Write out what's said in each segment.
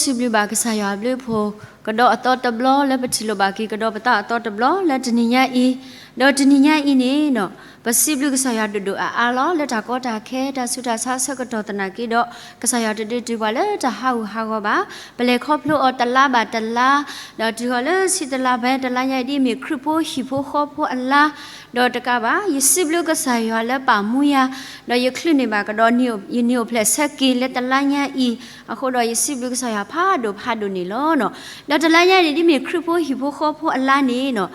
ပစံးဘျုးဘၣ်ကစၢ်ယွၤအဘျုးအဖှိၣ် ကဒီးအသီတဘျီလၢပထံၣ်လိာ်ဘၣ်က့ၤကဒီးပသးအသီတဘျီလၢတနံၤညါအံၤ, ဒီးတနံၤညါအံၤန့ၣ် ပစံးဘျုးကစၢ်ယွၤဒိၣ်ဒိၣ်အါအါလီၤ လၢတၢ်ကီတၢ်ခဲတၢ်ဆူးတၢ်ဆါအဆၢကတီၢ်သနာ်က့ဒီး ကစၢ်ယွၤတဒုးတုၤပှၤလၢတၢ်ဟးဂူာ်ဟးဂီၤဘၣ်. ပလဲၤခီဖျိအီၤတလါဘၣ်တလါ, ဒီးတုၤဃီၤလၢဆံတလါဖဲတလါညါအံၤ ဒ်မ့ၢ်ခရံာ်ဖိဟံၣ်ဖိဃီဖိအလါ, ဒီးတကးဘၣ် ယစံးဘျုးကစၢ်ယွၤလၢပာ်မူယၤ, ဒီးယချုးန့ၢ်ဘၣ်ကဒီး ယနံၣ်အိၣ်ဖျဲၣ်ဆၢက့ၤလၢတလါညါအံၤ, အဃိဒီးယစံးဘျုးကစၢ်ယွၤဖးဒိၣ်ဖးဒိၣ်န့ၣ်လီၤ. ဒီးတလါညါန့ၣ် ဒ်မ့ၢ်ခရံာ်ဖိဟံၣ်ဖိဃီဖိအလါန့ၣ်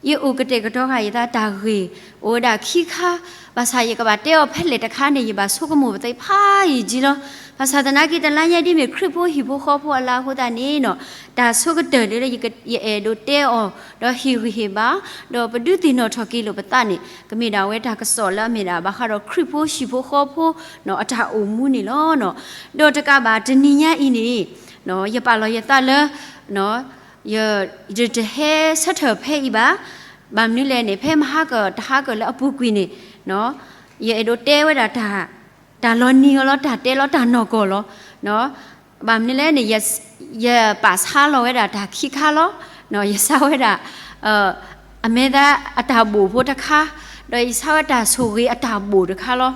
ယအိၣ်ကတဲာ်ကတီၤဃာ်ယသးတၢ်ဂ့ၢ် အိၣ်ဝဲဒၣ်ခံခါ, ဘၣ်ဆၣ်ယကဘၣ်တဲအီၤဖဲလဲၣ်တခါန့ၣ် ယဘၣ်ဆိကမိၣ်ပသးဖးယံာ်ကံလီၤ. ဘၣ်ဆၣ်သနာ်က့ တလါညါဒ်မ့ၢ်ခရံာ်ဖိဟံၣ်ဖိဃီဖိအလါအဃိသတးန့ၣ် တၢ်ဆိကတၢၢ်ဒ်လၢယအဲၣ်ဒိးတဲအီၤ ဒီးဟ့ၣ်ဂံၢ်ဟ့ၣ်ဘါ, ဒီးပဒုးသ့ၣ်နီၣ်ထီၣ်က့ၤလိာ်ပသးန့ၣ် ကမ့ၢ်ဒၣ်ဝဲတၢ်ကစီၣ်လၢအမ့ၢ်ဒၣ်ဘၣ်ဃးဒီးခရံာ်ဖိဟံၣ်ဖိဃီဖိ အတၢ်အိၣ်မူန့ၣ်လီၤ. ဒီးတကးဘၣ်တနံၤညါအံၤန့ၣ် ယပာ်လီၤယသးလၢ ယတဟဲဆၢထၢၣ်ဖဲအံၤဘၣ်. ဘၣ်မနုၤလဲၣ်န့ၣ် ဖဲမဟါကတဟါကၢၣ်လၢအပူၤကွံာ်န့ၣ် ယအဲၣ်ဒိးတဲဝဲဒၣ်တၢ် တၢ်လီၤနံၤအီၤလီၤ တၢ်တဲလီၤတၢ်နီၢ်ကီၢ်လီၤ. ဘၣ်မနုၤလဲၣ်န့ၣ် ယပာ်ဆါလီၤဝဲဒၣ်တၢ်ခံခါလီၤ. ယဆါဝဲဒၣ် အမဲသးအတၢ်ဘိၣ်ဖိတခါ, ဒီးယဆါဝဲတၢ်ဆိၣ်ဂ့ၤအတၢ်ဘိၣ်တခါလီၤ.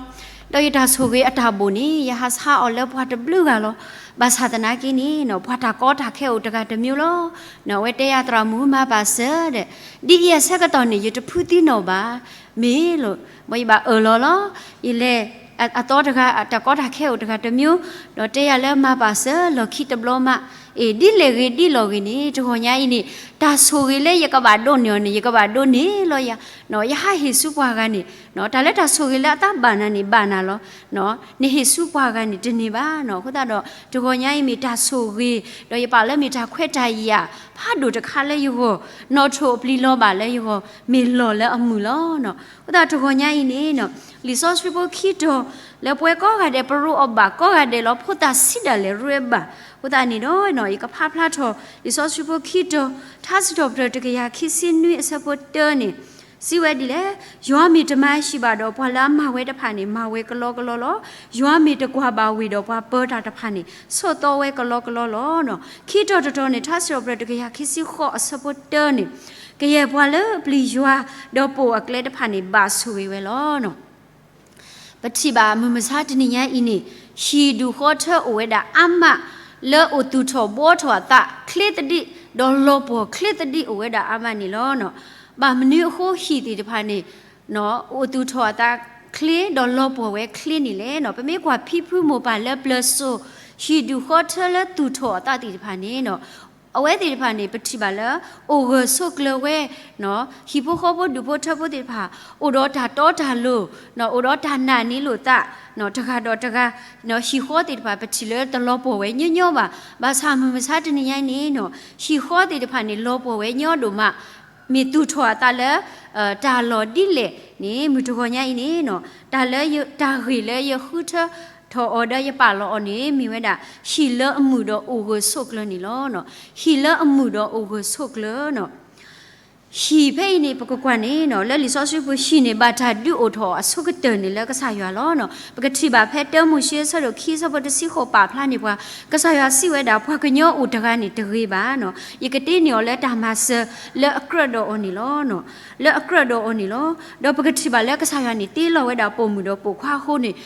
ဒီးယတၢ်ဆိၣ်ဂ့ၤအတၢ်ဘိၣ်န့ၣ် ယဟးဆါအီၤလၢပှၤတဘျုးဂၤလီၤ. ဘၣ်ဆၣ်သနာ်က့န့ၣ် ပှၤတၢ်ကီတၢ်ခဲအိၣ်တဂၤတမံၤလီၤ. အဝဲတဲယၤသရၣ်မုၣ်မၤပာ်စၢၤဒီး ဒ်အံၤအဆၢကတီၢ်န့ၣ် ယတဖုသံနီၣ်ဘၣ်, မ့ၢ်လီၤ. မ်ယဘၣ်အၢၣ်လီၤလီၤ. ယလဲၤ အသီတဂၤ တၢ်ကီတၢ်ခဲအိၣ်တဂၤတမံၤ, ဒီးတဲယၤလၢမၤပာ်စၢၤလီၢ်ခံတဘျီမး, အ့ၣ် ဒ်လဲၣ်ဂ့ၤဒ်လဲၣ်ဂ့ၤန့ၣ် တဂီၤညါအံၤန့ၣ် တၢ်ဆိၣ်ဂ့ၤလၢယကဘၣ်ဒိးန့ၢ်အီၤန့ၣ် ယကဘၣ်ဒိးန့ၢ်လီၤယၤ, ယဟးဟ့ၣ်ဆူပှၤဂၤန့ၣ် တၢ်လၢတၢ်ဆိၣ်ဂ့ၤလၢအသးဘၣ်နၤန့ၣ် ဘၣ်နၤလီၤ. နဟ့ၣ်ဆူပှၤဂၤန့ၣ်တန့ၢ်ဘၣ်. အဃိသတးဒီး တဂီၤညါအံၤမ့ၢ်တၢ်ဆိၣ်ဂ့ၤ, ဒီးယပာ်လၢမ့ၢ်တၢ်ခွဲးတၢ်ယာ် ဖးဒိၣ်တခါလၢယဂီၢ်, နီၣ်ထိၣ်အပျံၤလီၤဘၣ်လၢယဂီၢ်, မ့ၢ်လီၢ်လၢအမုာ်လီၤ. အဃိသတးတဂီၤညါအံၤန့ၣ် လံာ်စီဆှံဖိခံတီၤ လၢပဝဲကိးဂၤဒဲး ပရိအီၤဘၣ်ကိးဂၤဒဲးလီၤ. ဖိသၣ်ဆံးဒၣ်လဲာ်ရိအဘၣ်. အဃိသတးန့ၣ်ဒီး ယကဖးဖျါထီၣ် လံာ်စီဆှံဖိခံတီၤ, ထါစံးထီၣ်ပတြၢၤတကယၤခံဆံနွံအဆၢဖိတၢန့ၣ် စံးဝဲဒ်လဲၣ်, ယွၤမ့ၢ်တမၤဟံၣ်ဘၣ်ဒီး ပှၤလၢအမၤဝဲတဖၣ်န့ၣ် မၤဝဲကလီကလီလီၤ. ယွၤမ့ၢ်တကွၢ်ဘၣ်ဝ့ၢ်ဒီး ပှၤပၢတၢ်တဖၣ်န့ၣ် ဆိးသီဝဲကလီကလီလီၤ. ခံတီၤတတီၤန့ၣ် ထါစံးထီၣ်ပတြၢၤတကယၤခံဆံဃိးအဆၢဖိတၢန့ၣ်, ကယဲၢ်ပှၤလၢပျံၤယွၤ ဒီးပိာ်အကျဲတဖၣ်န့ၣ် ဘၣ်ဆိၣ်ဂ့ၤဝဲလီၤ. ပထံၣ်ဘၣ်မုၢ်မဆါတနံၤညါအံၤန့ၣ်, ဟံၣ်ဒူၣ်ဃီထၢအိၣ်ဝဲဒၣ်အါမး လၢအိၣ်သူၣ်ထီၣ်ဘှီထီၣ်အသးချ့သဒံး, ဒီးလီၤပှီၢ်ချ့သဒံးအိၣ်ဝဲဒၣ်အါမးန့ၣ်လီၤ. ဘၣ်မနုၤအဃိဟံၣ်သ့ၣ်တဖၣ်န့ၣ် အိၣ်သူၣ်ထီၣ်အသးချ့ ဒီးလီၤပှီၢ်ဝဲချ့န့ၣ်လဲၣ်. ပမ့ၢ်ကွၢ်ဖံဖုမိၢ်ပၢ်လၢပျၢၤစိၤ ဟံၣ်ဒူၣ်ဃီထၢလၢသူၣ်ထီၣ်အသးသ့ၣ်တဖၣ်န့ၣ် အဝဲသ့ၣ်တဖၣ်န့ၣ် ပထံၣ်ဘၣ်လၢ အိၣ်ဂၢၢ်ဆိးကျၢၤဝဲ, ဟံၣ်ဖိဃီဖိဒူၣ်ဖိထၢဖိသ့ၣ်တဖၣ် အိၣ်ဒီးတၢ်တီတၢ်လိၤ, အိၣ်ဒီးတၢ်နာ်န့ၢ်လိာ်သး တဂၤဒီးတဂၤ, ဟံၣ်ဃီသ့ၣ်တဖၣ် ပထံၣ်လၢတလီၤပှီၢ်ဝဲညီညီဘၣ်. ဘၣ်ဆၣ်မုၢ်မဆါတနံၤညါအံၤန့ၣ် ဟံၣ်ဃီသ့ၣ်တဖၣ်န့ၣ် လီၤပှီၢ်ဝဲညီဒိၣ်မး, မ့ၢ်သူၣ်ထီၣ်အသးလၢ တၢ်လီၢ်ဒ်လဲၣ်န့ၣ် မုၢ်တဂီၤညါအံၤန့ၣ် တၢ်လၢ တၢ်ဂ့ၢ်လၢယဃုထၢထီၣ်အီၤဒီးယပာ်လီၤအီၤန့ၣ် မ့ၢ်ဝဲဒၣ် ဟံၣ်လၢအမုာ်ဒီးအိၣ်ဂၢၢ်ဆိးကျၢၤန့ၣ်လီၤ. ဟံၣ်လၢအမုာ်ဒီးအိၣ်ဂၢၢ်ဆိးကျၢၤ ဟံၣ်ဖဲအံၤန့ၣ် ပကကွၢ်န့ၣ် လၢလံာ်စီဆှံပူၤ ဟံၣ်န့ၣ် ဘၣ်တၢ်ဒုးအိၣ်ထီၣ်အဆိကတၢၢ်န့ၣ်လၢကစၢ်ယွၤလီၤ. ပကထံၣ်ဘၣ်ဖဲတၢမိၤၡ့အဆၢဒိၣ်ခံအဆၢဖိတဆံဃိး ပာ်ဖျါန့ၢ်ပှၤ ကစၢ်ယွၤစံးဝဲဒၣ် ပှၤကညီအိၣ်တဂၤန့ၣ်တဂ့ၤဘၣ်, ယကတ့န့ၢ်အီၤလၢတၢ်မၤစၢၤလၢအကြၢးဒီးအီၤန့ၣ်လီၤ. လၢအကြၢးဒီးအီၤန့ၣ်လီၤ. ဒီးပကထံၣ်ဘၣ်လၢကစၢ်ယွၤန့ၣ် တ့လီၤဝဲဒၣ်ပိာ်မုၣ်ဒီးပိာ်ခွါအဃိန့ၣ်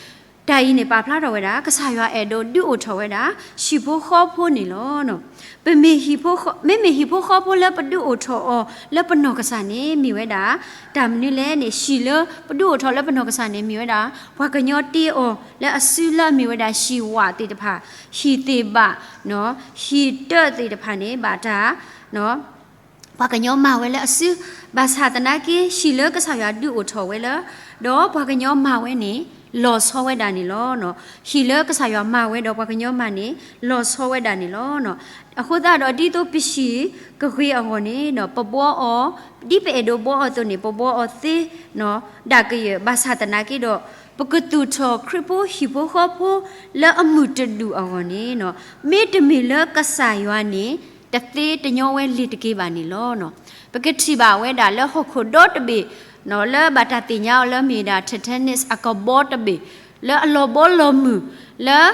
တၢ်အံၤန့ၣ် ပာ်ဖျါထီၣ်ဝဲဒၣ် ကစၢ်ယွၤအဲၣ်ဒိးဒုးအိၣ်ထီၣ်ဝဲဒၣ် ဟံၣ်ဖိဃီဖိန့ၣ်လီၤ. ပမ့ၢ်ဟံၣ်ဖိဃီ, မ့မ့ၢ်ဟံၣ်ဖိဃီဖိလၢပဒုးအိၣ်ထီၣ်အီၤလၢပနီၢ်ကစၢ်န့ၣ် မ့ၢ်ဝဲဒၣ် တၢ်မနုၤလဲၣ်န့ၣ် ဟံၣ်လၢပဒုးအိၣ်ထီၣ်လၢပနီၢ်ကစၢ်န့ၣ် မ့ၢ်ဝဲဒၣ် ပှၤကညီတ့အီၤလၢအစုလၢအမ့ၢ်ဝဲဒၣ် ဟံၣ်ဝၣ်သ့ၣ်တဖၣ်, ဟံၣ်သ့ၣ်ဘၣ်, ဟံၣ်တၢၣ်သ့ၣ်တဖၣ်န့ၣ် ဘၣ်တၢ် ပှၤကညီမၤဝဲလၢအစု, ဘၣ်ဆၣ်သနာ်က့ ဟံၣ်လၢကစၢ်ယွၤဒုးအိၣ်ထီၣ်ဝဲလၢ, ဒီးပှၤကညီမၤဝဲန့ၣ် လီၤဆီဝဲဒၣ်န့ၣ်လီၤ. ဟံၣ်လၢကစၢ်ယွၤမၤဝဲဒီးပှၤကညီမၤန့ၣ် လီၤဆီဝဲဒၣ်န့ၣ်လီၤ. အဃိသတးဒီး ဒ်သိးပဟံၣ်ကဂ့ၤအဂီၢ်န့ၣ် ပဘှီအီၤ, ဒ်ပအဲၣ်ဒိးဘှီအီၤအသိးန့ၣ် ပဘှီအီၤသ့ ဒၣ်ကယၢၢ်, ဘၣ်ဆၣ်သနာ်က့ဒီး ပကသူၣ်ထီၣ်ခရံာ်ဖိဟံၣ်ဖိဃီဖိလၢအမုာ်တဒူၣ်အဂီၢ်န့ၣ် မ့တမ့ၢ်လၢကစၢ်ယွၤန့ၣ် တသ့တညီဝဲလ့ၤတက့ၤဘၣ်န့ၣ်လီၤ. ပကထံၣ်ဘၣ်ဝဲဒၣ်လၢဟီၣ်ခိၣ်ဒီတဘ့ၣ် လၢဘၣ်တၢ်သ့ၣ်ညါအီၤလၢမ့ၢ်ဒၣ် Titanic အကဘီတဘ့ၣ် လၢအလီၤဘီလီၤမုၢ် လၢ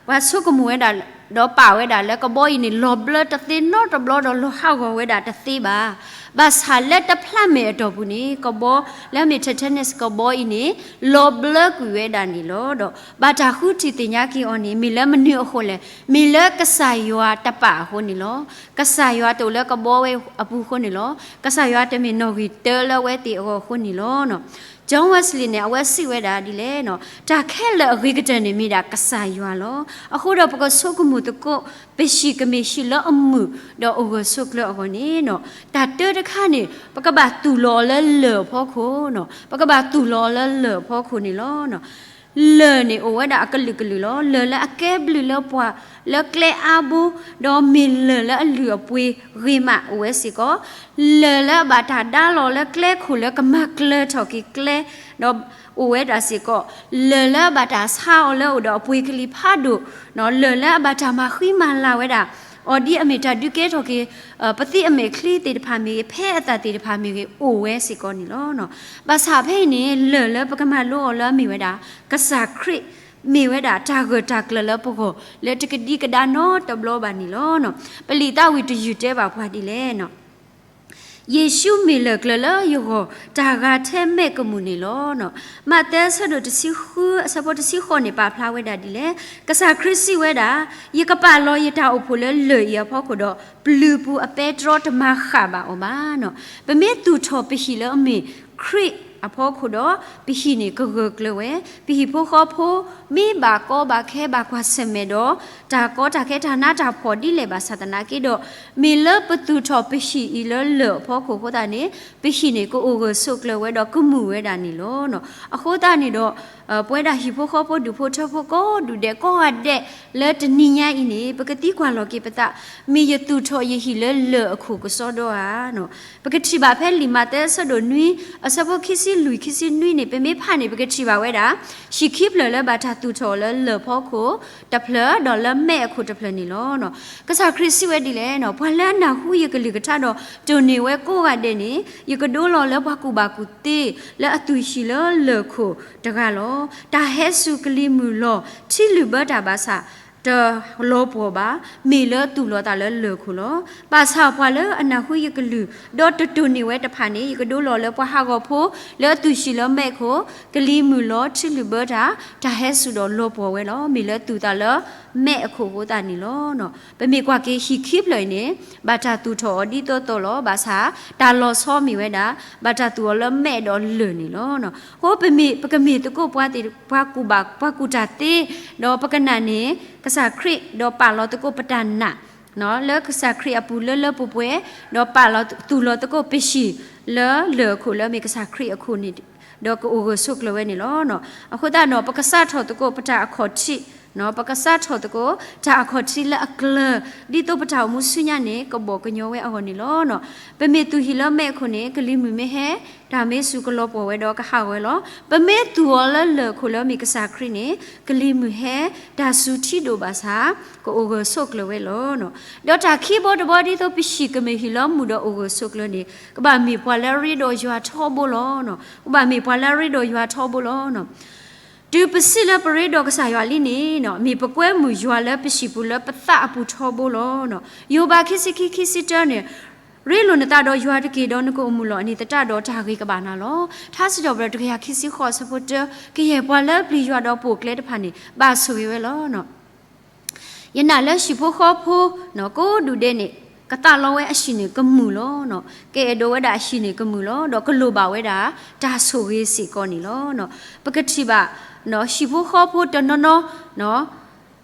ပှၤဆိကမိၣ်ဝဲဒၣ် ဒီးပာ်ဝဲဒၣ်လၢကဘီအံၤန့ၣ် လီၤဘျၢတသ့နီတဘျီဒီးလီၤဟးဂီၤဝဲဒၣ်တသ့ဘၣ်. ဘၣ်ဆၣ်လၢတဖျးမဲာ်အတီၢ်ပူၤန့ၣ် ကဘီလၢအမ့ၢ် Titanic ကဘီအံၤန့ၣ် လီၤဘျၢကွံာ်ဝဲဒၣ်န့ၣ်လီၤ. ဒီးဘၣ်တၢ်ဃုထံၣ်သ့ၣ်ညါက့ၤအီၤန့ၣ် မ့ၢ်လၢမနုၤအဃိလဲၣ်, မ့ၢ်လၢကစၢ်ယွၤတပာ်အဃိန့ၣ်လီၤ. ကစၢ်ယွၤတအိၣ်လၢကဘီဝဲအပူၤအဃိန့ၣ်လီၤ. ကစၢ်ယွၤတမ့ၢ်နီၣ်ဂံၢ်တၢလၢအဝဲသ့ၣ်အဂီၢ်အဃိန့ၣ်လီၤ. John Wesley န့ၣ် အဝဲစံးဝဲဒၣ်ဒ်လဲၣ်, တၢ်ခဲလၢာ်အဂ့ၤကတၢၢ်န့ၣ်မ့ၢ်ဒၣ်ကစၢ်ယွၤလီၤ. အဃိဒီးပကဆိကမိၣ်သကိး ပဟံၣ်ကမ့ၢ်ဟံၣ်လၢအမုာ် ဒီးအိၣ်ဂၢၢ်ဆိးကျၢၤအဂီၢ်န့ၣ်, တၢ်တၢတခါန့ၣ် ပကဘၣ်သူၣ်လီၤအီၤလၢလၢၢ်အဖီခိၣ်, ပကဘၣ်သူၣ်လီၤအီၤလၢလၢၢ်အဖီခိၣ်န့ၣ်လီၤ. လၢၢ်န့ၣ်အိၣ်ဝဲဒၣ်အကလုာ်ကလုာ်လီၤ. လၢၢ်လၢအကဲဘျုးလၢပှၤလၢကျဲအါဘိ, ဒီးမ့ၢ်လၢၢ်လၢအလုၢ်အပှ့ၤဂ့ၤမးအိၣ်ဝဲစ့ၢ်ကီး, လၢၢ်လၢအဘၣ်တၢ်ဒါလီၤလၢကျဲခိၣ်လၢကမၤကျၢၤထီၣ်က့ၤကျဲ ဒီးအိၣ်ဝဲဒၣ်စ့ၢ်ကီး, လၢၢ်လၢအဘၣ်တၢ်ဆါအီၤလၢအိၣ်ဒီးအပှ့ၤကလံၤဖးဒိၣ်, လၢၢ်လၢအဘၣ်တၢ်မၤဃံမၤလၤဝဲဒၣ် အီၤဒ်အမ့ၢ်တၢ်ဒုးကဲထီၣ်က့ၤ ပသံးအမဲာ်ချံသ့ၣ်တဖၣ်မ့ၢ်ဂ့ၤ, ဖဲအသၣ်သ့ၣ်တဖၣ်မ့ၢ်ဂ့ၤ, အိၣ်ဝဲစ့ၢ်ကီးန့ၣ်လီၤ. ဘၣ်ဆၣ်ဖဲအံၤန့ၣ် လၢၢ်လၢပကမၤလိအီၤလၢအမ့ၢ်ဝဲဒၣ် ကစၢ်ခရံာ် မ့ၢ်ဝဲဒၣ်တၢ်ဂၢၢ်တၢ်ကျၢၤလၢပဂီၢ် လၢတကဒံကဒါနီတဘျီဘၣ်န့ၣ်လီၤ. ပလံာ်သးဝံၣ်တယုၢ်တဲဘၣ်ပှၤဒ်လဲၣ်, ယ့ၣ်ၡူးမ့ၢ်လၢၢ်ကျၢၤလၢယဂီၢ် တၢ်ဂၤထဲမဲးကမူၣ်န့ၣ်လီၤ. မးသဲအဆၢဒိၣ်တဆံဃု အဆၢဖိတဆံဃိးန့ၣ် ပာ်ဖျါဝဲဒၣ်ဒ်လဲၣ်, ကစၢ်ခရံာ်စံးဝဲဒၣ်, ယကပာ်လီၤယတၢ်အိၣ်ဖှိၣ်လၢလၢၢ်အံၤအဖီခိၣ်ဒီး ပျုၤပူၤအပဲတြီတမၤဃာ်ဘၣ်အီၤဘၣ်. ပမ့ၢ်သူၣ်ထီၣ်ပဟံၣ်လၢအမ့ၢ်ခရံာ်အဖီခိၣ်ဒီး ပဟံၣ်န့ၣ်ကဂၢၢ်ကျၢၤဝဲ, ပဟံၣ်ဖိဃီဖိ မ့ၢ်ဘၣ်ကီဘၣ်ခဲဘၣ်ကွၢ်ဆၢၣ်မဲာ်ဒီး တၢ်ကီတၢ်ခဲတၢ်နးတၢ်ဖှီၣ်ဒ်လဲၣ်ဘၣ်ဆၣ်သနာ်က့ဒီး, မ့ၢ်လၢပသူၣ်ထီၣ်ပဟံၣ်အံၤလၢလၢၢ်အဖီခိၣ်အဃိသတးန့ၣ် ပဟံၣ်န့ၣ်ကအိၣ်ဂၢၢ်ဆိးကျၢၤဝဲဒီးကမူၣ်ဝဲဒၣ်န့ၣ်လီၤ. အဃိသတးန့ၣ်ဒီး ပဝဲဒၣ်ဟံၣ်ဖိဃီဖိဒူၣ်ဖိထၢဖိကိးဒူၣ်ဒဲးကိးဂၤဒဲး လၢတနံၤညါအံၤန့ၣ် ပကသံကွၢ်လီၤက့ၤပသး, မ့ၢ်ယသူၣ်ထီၣ်ယဟံၣ်လၢလၢၢ်အခိၣ်ကစီဒီဧါ. ပကထံၣ်ဘၣ်ဖဲလံာ်မးသဲအဆၢဒိၣ်နွံ အဆၢဖိခံဆံလွံၢ်ခံဆံနွံန့ၣ် ပမ့ၢ်ဖးန့ၣ် ပကထံၣ်ဘၣ်ဝဲဒၣ် ဟံၣ်ခံဖျၢၣ်လၢဘၣ်တၢ်သူၣ်ထီၣ်အီၤလၢလၢၢ်ဖီခိၣ်တဖျၢၣ် ဒီးလၢမဲးအခိၣ်တဖျၢၣ်န့ၣ်လီၤ. ကစၢ်ခရံာ်စံးဝဲဒ်လဲၣ်, ပှၤလၢအနၢ်ဟူယကလုၢ်ကထါဒီး တိၢ်န့ၢ်ဝဲကိးဂၤဒဲးန့ၣ် ယကဒိလီၤလၢပှၤကူၣ်ဘၣ်ကူၣ်သ့ လၢအသူၣ်ဟံၣ်လၢလၢၢ်ခိၣ်တဂၤလီၤ. တၢ်ဟဲစူၤကလံၤမုၢ်လီၤ ထံလုၣ်ဘၢတၢ်ဘၣ်ဆၣ် တလီၤပှီၢ်ဘၣ်, မ့ၢ်လၢသူၣ်လီၤသးလၢလၢၢ်ခိၣ်လီၤ. ဘၣ်ဆၣ်ပှၤလၢအနၢ်ဟူယကလုၢ် ဒီးတတိၢ်န့ၢ်ဝဲတဖၣ်န့ၣ် ယကဒိလီၤလၢပှၤဟးဂီၤဖိ လၢအသူၣ်ဟံၣ်လၢမဲးခိၣ်, ကလံၤမုၢ်လီၤ ထံလုၣ်ဘၢတၢ်, တၢ်ဟဲစူၤဒီးလီၤပှီၢ်ဝဲလီၤ. မ့ၢ်လၢသူၣ်သးလၢမဲးအခိၣ်အဃိသတးန့ၣ်လီၤ. ပမ့ၢ်ကွၢ်က့ၤဟံၣ်ခံဖျၢၣ်အံၤန့ၣ် ဘၣ်တၢ်သူၣ်ထီၣ်အီၤဒ်သိးသိးလီၤ. ဘၣ်ဆၣ် တၢ်လီၤဆီမ့ၢ်ဝဲဒၣ် ဘၣ်တၢ်သူၣ်အီၤလၢမဲးဒီးလၢၢ်န့ၣ်လီၤ. အဃိပမ့ၢ် ပကမ့ၢ်သကိးပှၤသ့ၣ် ပှၤကူၣ်ဘၣ် ပှၤကူၣ်တၢ်သ့, ဒီးပကနာ်န့ၢ် ကစၢ်ခရံာ် ဒီးပာ်လီၤသကိးပတၢ်နာ် လၢကစၢ်ခရံာ်အပူၤလၢလၢပှဲၤပှဲၤ, ဒီးပာ်လီၤသူၣ်လီၤသကိးပဟံၣ်လၢလၢၢ်အခိၣ်လၢအမ့ၢ်ကစၢ်ခရံာ်အခိၣ်န့ၣ်, ဒီးကအိၣ်ဂၢၢ်ဆိးကျၢၤဝဲန့ၣ်လီၤ. အဃိသတးဒီး ပကစးထီၣ်သကိးပတၢ်အခီၣ်ထံး, ပကစးထီၣ်သကိးတၢ်အခီၣ်ထံးလၢအကျၢၤ ဒ်သိးပတၢ်အိၣ်မူဆူညါန့ၣ် ကဘီၣ်ကညီဝဲအဂီၢ်န့ၣ်လီၤ. ပမ့ၢ်သူၣ်ဟံၣ်လၢမဲးအခိၣ်န့ၣ် ကလံၤမုၢ်မ့ၢ်ဟဲ တၢ်မ့ၢ်စူၤကလီၤပှီၢ်ဝဲဒီးကဟးဂီၤဝဲလီၤ. ပမ့ၢ်သူၣ်အီၤလၢလၢၢ်အခိၣ်လၢအမ့ၢ်ကစၢ်ခရံာ်န့ၣ် ကလံၤမုၢ်ဟဲ တၢ်စူၤထံဒိၣ်ဘၣ်ဆၣ် ကအိၣ်ဂၢၢ်ဆိးကျၢၤဝဲလီၤ. ဒီးတၢ်ခံဘီတဘီဒ်သိးပဟံၣ်ကမ့ၢ်ဟံၣ်လၢမုာ်ဒီးအိၣ်ဂၢၢ်ဆိးကျၢၤန့ၣ် ကဘၣ်မ့ၢ်ပှၤလၢအရ့ဒီးယွၤထီဘိလီၤ. ကဘၣ်မ့ၢ်ပှၤလၢအရ့ဒီးယွၤထီဘိလီၤ. တုၤပစံးလၢပရ့ဒီးကစၢ်ယွၤလံန့ၣ် မ့ၢ်ပကွဲမုာ်ယွၤလၢပဟံၣ်ပူၤလၢပသးအပူၤထီဘိလီၤ. ယိၤဘး ခံဆံခံ ခံဆံတၢန့ၣ် ရ့လိာ်နသးဒီးယွၤတက့ၢ် ဒီးနကအိၣ်မုာ်လီၤ. အန့ၣ်သတးဒီးတၢ်ဂ့ၤကဘၣ်နၤလီၤ. ထါစံးထီၣ်ပတြၢၤ တကယၤခံဆံဃိး အဆၢဖိတၢ, ကယဲၢ်ပှၤလၢပျံၤယွၤဒီးပိာ်ကျဲတဖၣ်န့ၣ် ဘၣ်ဆိၣ်ဂ့ၤဝဲလီၤ. ယနာ်လၢဟံၣ်ဖိဃီဖိ ကိးဒူၣ်ဒဲးန့ၣ် ကသးလီဝဲအဟံၣ်န့ၣ်ကမုာ်လီၤ. ကအဲၣ်ဒိးဝဲဒၣ်အဟံၣ်န့ၣ်ကမုာ်လီၤ. ဒီးကလိၣ်ဘၣ်ဝဲဒၣ်တၢ်ဆိၣ်ဂ့ၤစ့ၢ်ကီးန့ၣ်လီၤ. ပကထံၣ်ဘၣ် ဟံၣ်ဖိဃီဖိတနီၤနီၤ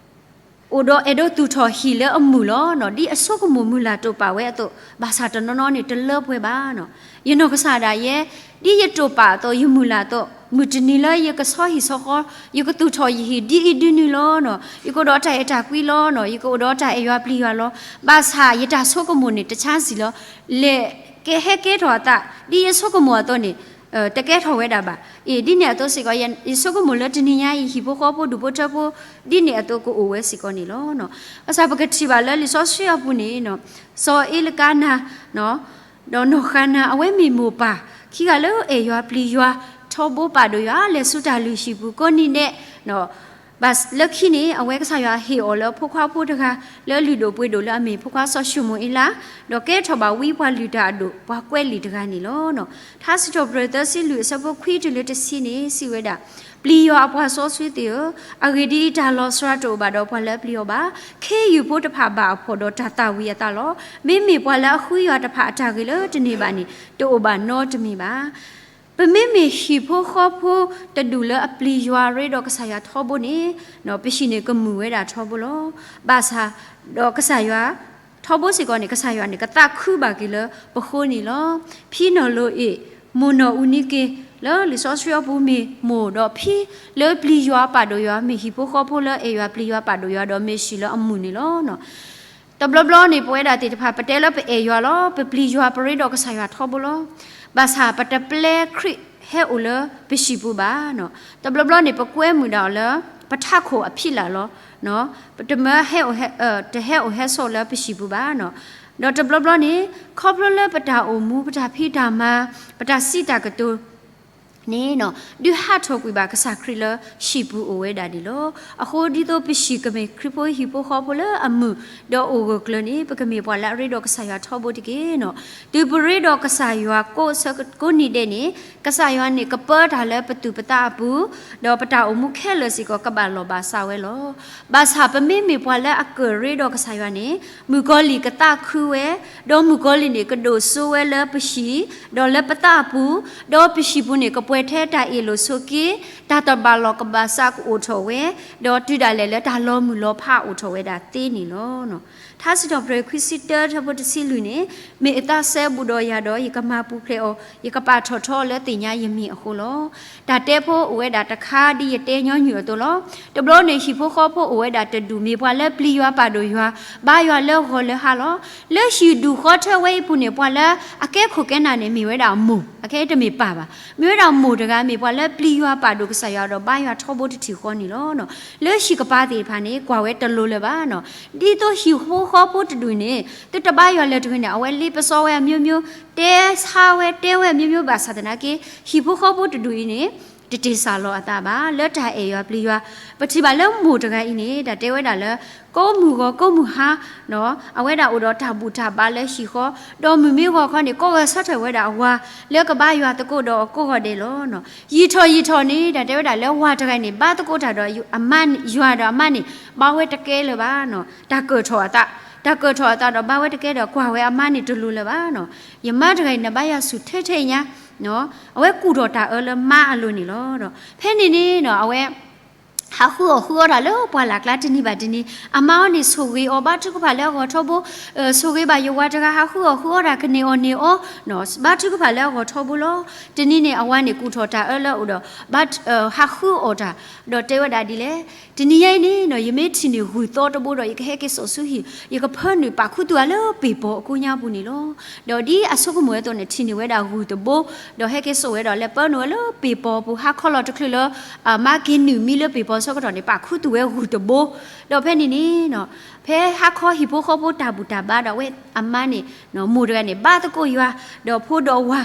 အိၣ်ဒီးအဲၣ်ဒိးသူၣ်ထီၣ်ဟံၣ်လၢအမုာ်လီၤ. ဒ်အဆိကမိၣ်မုၢ်လၢ်တိာ်ပာ်ဝဲအသိး, ဘၣ်ဆၣ်တနီၤနီၤန့ၣ် တလၢပှဲၤဘၣ်. ယနီၢ်ကစၢ်ဒၣ်ယဲ, ဒ်ယတိာ်ပာ်အသိး ယမုၢ်လၢ်အသိး, မုၢ်တနံၤလၢယကဆီဟံၣ်ဆီဃီ, ယကသူၣ်ထီၣ်ယဟံၣ်ဒ်အံၤဒ်နုၤလီၤ. ယကအိၣ်ဒီးတၢ်အဲၣ်တၢ်ကွံလီၤ. ယကအိၣ်ဒီးတၢ်အဲၣ်ယွၤပျံၤယွၤလီၤ. ဘၣ်ဆၣ်ယတၢ်ဆိကမိၣ်န့ၣ် တဆါစံၣ်လီၤ. လဲၤကဟဲကဲထီၣ်အသး ဒ်ယဆိကမိၣ်အသိးန့ၣ် တကဲထီၣ်ဝဲဒၣ်ဘၣ်. အ့ၣ် ဒ်န့ၣ်အသိးစ့ၢ်ကီး ယဆိကမိၣ်လၢတနံၤညါအံၤ ဟံၣ်ဖိဃီဖိဒူၣ်ဖိထၢဖိ ဒ်န့ၣ်အသိးကအိၣ်ဝဲစ့ၢ်ကီးန့ၣ်လီၤ. ဘၣ်ဆၣ်ပကထံၣ်ဘၣ်လၢလံာ်စီဆှံအပူၤန့ၣ် စီၤအ့လကါနၤ ဒီးနီၢ်ဃၤနၤ အဝဲမ့ၢ်မိၢ်ပၢ်ခံဂၤလၢအဲၣ်ယွၤပျံၤယွၤ ထီဘိပာ်ဒိၣ်ယွၤ လဲၤဆူတၢ်လုၢ်ဟံၣ်ပူၤကိးနံၤဒဲး, လၢခံန့ၣ် အဝဲကစၢ်ယွၤဟ့ၣ်အီၤလၢဖိခွါဖိတဂၤ လၢလုၢ်ဒိၣ်ပှ့ၤဒိၣ်လၢအမ့ၢ်ဖိခွါစီၤၡမူၤအ့လး, ဒီးကဲထီၣ်ဘၣ်ဝံပှၤလုၢ်တၢ်အဒိၣ် ပှၤကွဲးလံာ်တဂၤန့ၣ်လီၤ. ထါစံးထီၣ်ပတြၢၤသၢဆံလွံၢ်အဆၢဖိခွံတုၤလၢတဆံန့ၣ် စံးဝဲဒၣ်, ပျံၤယွၤအပှၤစီဆှံသ့ၣ်ဧၢ, အဂ့ၢ်ဒ်အံၤ, တၢ်လီၤစှၤတအိၣ်ဘၣ်ဒီးပှၤလၢအပျံၤအီၤဘၣ်. ခ့ယုၢ်ဖိတဖၣ်ဘၣ်အဖှီၣ်ဒီးတၢ်သၣ်ဝံၤအသးလီၤ. မ့မ့ၢ်ပှၤလၢအဃုယွၤတဖၣ်အတၢ်ဂ့ၤလၢတန့ၢ်ဘၣ်န့ၣ် တအိၣ်ဘၣ်နီတမံၤဘၣ်. ပမ့မ့ၢ်ဟံၣ်ဖိဃီဖိတဒူၣ်လၢအပျံၤယွၤရ့ဒီးကစၢ်ယွၤထီဘိန့ၣ်, ပဟံၣ်န့ၣ်ကမုာ်ဝဲဒၣ်ထီဘိလီၤ. ဘၣ်ဆၣ်ဒီးကစၢ်ယွၤ ထီဘိစ့ၢ်ကီးန့ၣ် ကစၢ်ယွၤန့ၣ် ကသးခုဘၣ်က့ၤလၢပဃိန့ၣ်လီၤ. ဖံနီၢ်လိၤအ့ၣ်, မိၢ်နီၢ်အူနံက့ၤ, လၢလံာ်စီဆှံအပူၤမ့ၢ်မိၢ်ဒီးဖံလၢပျံၤယွၤပာ်ဒိၣ်ယွၤ, မ့ၢ်ဟံၣ်ဖိဃီဖိလၢအဲၣ်ယွၤပျံၤယွၤပာ်ဒိၣ်ယွၤဒီးမ့ၢ်ဟံၣ်လၢအမုာ်န့ၣ်လီၤ. တဘျီဘျီန့ၣ် ပဝဲဒၣ်သ့ၣ်တဖၣ် ပတဲလၢပအဲၣ်ယွၤလီၤ, ပပျံၤယွၤ ပရ့ဒီးကစၢ်ယွၤထီဘိလီၤ. ဘၣ်ဆၣ်ပတပျဲခရံာ်ဟဲအိၣ်လၢပဟံၣ်ပူၤဘၣ်. တဘျီဘျီန့ၣ် ပကွဲမုာ်ဒၣ်အီၤလၢ ပထးခိၣ်အဖံးလၢ်လီၤ. ပတမၢဟဲအိၣ်, တဟဲအိၣ်ဟဲဆိးလၢပဟံၣ်ပူၤဘၣ်. ဒီးတဘျီဘျီန့ၣ် ခီဖျိလၢပတၢ်အိၣ်မူ ပတၢ်ဖံးတၢ်မၤ ပတၢ်စံးတၢ်ကတိၤ န့ၣ် ဒုးဟးထီၣ်ကွံာ်ဘၣ်ကစၢ်ခရံာ်လၢဟံၣ်ပူၤအိၣ်ဝဲဒၣ်န့ၣ်လီၤ. အဃိဒ်သိးပဟံၣ်ကမ့ၢ်ခရံာ်ဖိဟံၣ်ဖိဃီဖိလၢအမုာ် ဒီးအိၣ်ဂၢၢ်ကျၢၤန့ၣ် ပကမ့ၢ်ပှၤလၢအရ့ဒီးကစၢ်ယွၤထီဘိတက့ၢ်. တုၤပရ့ဒီးကစၢ်ယွၤကိးဆၢကိးနံၤဒဲးန့ၣ် ကစၢ်ယွၤန့ၣ်ကပၢတၢ်လၢပသူၣ်ပသးအပူၤ, ဒီးပတၢ်အိၣ်မူခဲလၢာ်စ့ၢ်ကီးကဘၣ်လီၢ်ဘၣ်စးဝဲလီၤ. ဘၣ်ဆၣ်ပမ့မ့ၢ်ပှၤလၢအကၢၣ်ရ့ဒီးကစၢ်ယွၤန့ၣ် မုၣ်ကီၤလံၢ်ကသးခုဝဲ, ဒီးမုၣ်ကီၤလံၢ်န့ၣ် ကဒိၣ်စိဝဲလၢပဟံၣ် ဒီးလၢပသးအပူၤ, ဒီးပဟံၣ်ပူၤန့ၣ် ကပှဲၤထဲတၢ်အ့ၣ်လိာ်ဆိးက့, တၢ်တဘၣ်လီၢ်ကဘၣ်စးကအိၣ်ထီၣ်ဝဲ, ဒီးတုၤဒၣ်လဲာ်လၢတၢ်လီၤမုၢ်လီၤဖးအိၣ်ထီၣ်ဝဲဒၣ်သ့န့ၣ်လီၤ. ထါစံးထီၣ်ပတြၢၤခွံဆံတၢ ဆၢဖိတဆံလွံၢ်န့ၣ်, မ့ၢ်အသးစဲဘူးဒီးယၤဒီး ယကမၤပူၤဖျဲးအီၤ, ယကပာ်ထီၣ်ထီအီၤလၢသ့ၣ်ညါယမံၤအဃိလီၤ. တၢ်တဲဖိအိၣ်ဝဲဒၣ်တခါဒ်ယတဲညီနုၢ်အသိးလီၤ. တဘျီန့ၣ် ဟံၣ်ဖိဃီဖိအိၣ်ဝဲဒၣ်တဒူၣ် မ့ၢ်ပှၤလၢပျံၤယွၤပာ်ဒိၣ်ယွၤ, ဘါယွၤလၢဂီၤလၢဟါလီၤ. လၢဟံၣ်ဒူၣ်ဃီထၢဝဲအံၤပူၤန့ၣ် ပှၤလၢအကဲခိၣ်ကဲနၢ်န့ၣ် မ့ၢ်ဝဲဒၣ်မိၢ်, အခဲအံၤတမ့ၢ်ပၢ်ဘၣ်, မ့ၢ်ဝဲဒၣ်မိၢ်တဂၤ မ့ၢ်ပှၤလၢပျံၤယွၤပာ်ဒိၣ်ကစၢ်ယွၤဒီးဘါယွၤထီဘိတထံၣ်ဃီန့ၣ်လီၤ. လၢဟံၣ်ကပၤသ့ၣ်တဖၣ်န့ၣ် ကွၢ်ဝဲတလိၤလၢၤဘၣ်. ဒ်သိးဟံၣ်ဖိဃီဖိတဒူၣ်န့ၣ် သုတဘါယွၤလၢၤတဂ့ၤန့ၣ် အဝဲလ့ပစီဝဲအမျိုးမျိုး, တဲဆါဝဲတဲဝဲအမျိုးမျိုး ဘၣ်ဆၣ်သနာ်က့ ဟံၣ်ဖိဃီဖိတဒူၣ်အံၤန့ၣ် တတ့ၢ်စၢ်လီၤအသးဘၣ် လၢတၢ်အဲၣ်ယွၤပျံၤယွၤ. ပထံၣ်ဘၣ်လၢမိၢ်တဂၤအံၤန့ၣ် တၢ်တဲဝဲဒၣ်လၢ ကိးမုၢ်ဂီၤကိးမုၢ်ဟါ အဝဲဒၣ်အိၣ်ဒီးတၢ်ဘူၣ်တၢ်ဘါလၢဟံၣ်ဃီ, ဒီးမုၢ်မ့ၢ်ဂီၤခီန့ၣ် ကိးဂဲၤဆၢထၢၣ်ဝဲဒၣ်အဝၤ လၢကဘါယွၤသကိးဒီးအကိးဂီၤဒဲးလီၤ. ယံာ်ထီၣ်ယံာ်ထီၣ်န့ၣ် တၢ်တဲဝဲဒၣ်လၢဝၤတဂၤန့ၣ် ဘါသကိးတၢ်ဒီးအမါ, ယွၤဒီးအမါန့ၣ် ဘါဝဲတကဲလၢၤဘၣ်. တၢ်ကၢၣ်ထီၣ်အသး, တၢ်ကၢၣ်ထီၣ်အသးဒီးဘါဝဲတကဲဒီး ကွၢ်ဝဲအမါန့ၣ်တလိၤလၢၤဘၣ်. ယမါတဂၤအံၤန့ၣ် ဘါယွၤဆူၣ်ထဲထဲညါ, အဝဲကူၣ်ထီၣ်တၢ်အၢလၢမါအလိၤန့ၣ်လီၤ. ဒီးဖဲန့ၣ်န့ၣ် အဝဲ ဟးဃုအီၣ်ဃုအီတၢ်လၢပှၢ်လၢ်ကျါတနံၤဘၣ်တနံၤ, အမါအီၤန့ၣ်ဆိၣ်ဂ့ၤအီၤ ဘါထုကဖၣ်လၢအဂီၢ်ထီဘိ, ဆိၣ်ဂ့ၤဘၣ်ယဝၤတဂၤ ဟးဃုအီၣ်ဃုအီတၢ် ကန့ၢ်အီၣ်န့ၢ်အီ ဘါထုကဖၣ်လၢအဂီၢ်ထီဘိလီၤ. တနံၤန့ၣ် အဝၤန့ၣ်ကူၣ်ထီၣ်တၢ်အၢလၢအအိၣ်ဒီး ဟးဃုအီၣ်တၢ်, ဒီးတဲဝဲဒၣ်ဒ်လဲၣ်, တနံၤညါအံၤန့ၣ် ယမ့ၢ်ထံၣ်န့ၢ်ဂုၢ်သီတဘိဒီး ယကဟဲက့ၤစိာ်ဆူဟံၣ်, ယကဖၢနုာ်ပာ်ခူသူၣ်အီၤလၢပ့ၤပီၤအကိးညါပူၤန့ၣ်လီၤ. ဒီးဒ်အဆိကမိၣ်ဝဲအသိးန့ၣ် ထံၣ်န့ၢ်ဝဲဒၣ်ဂုၢ်တဘိ, ဒီးဟဲက့ၤစိာ်ဝဲဒီး လဲၤပၢနုာ်ဝဲလၢပ့ၤပီၤပူၤ ဟါခီလီၤတချုးလၢ အမါက့ၤနုာ်မံလၢပ့ၤပီၤဆၢကတီၢ်န့ၣ် ပာ်ခူသူၣ်ဝဲဂုၢ်တဘိ. ဒီးဖဲန့ၣ်န့ၣ် ဖဲဟါခီဟံၣ်ဖိဃီဖိတၢ်ဘူၣ်တၢ်ဘါဒီး အဝဲအမါန့ၣ် မိၢ်တဂၤန့ၣ် ဘါသကိးယွၤ ဒီးဖိဒီးဝၤ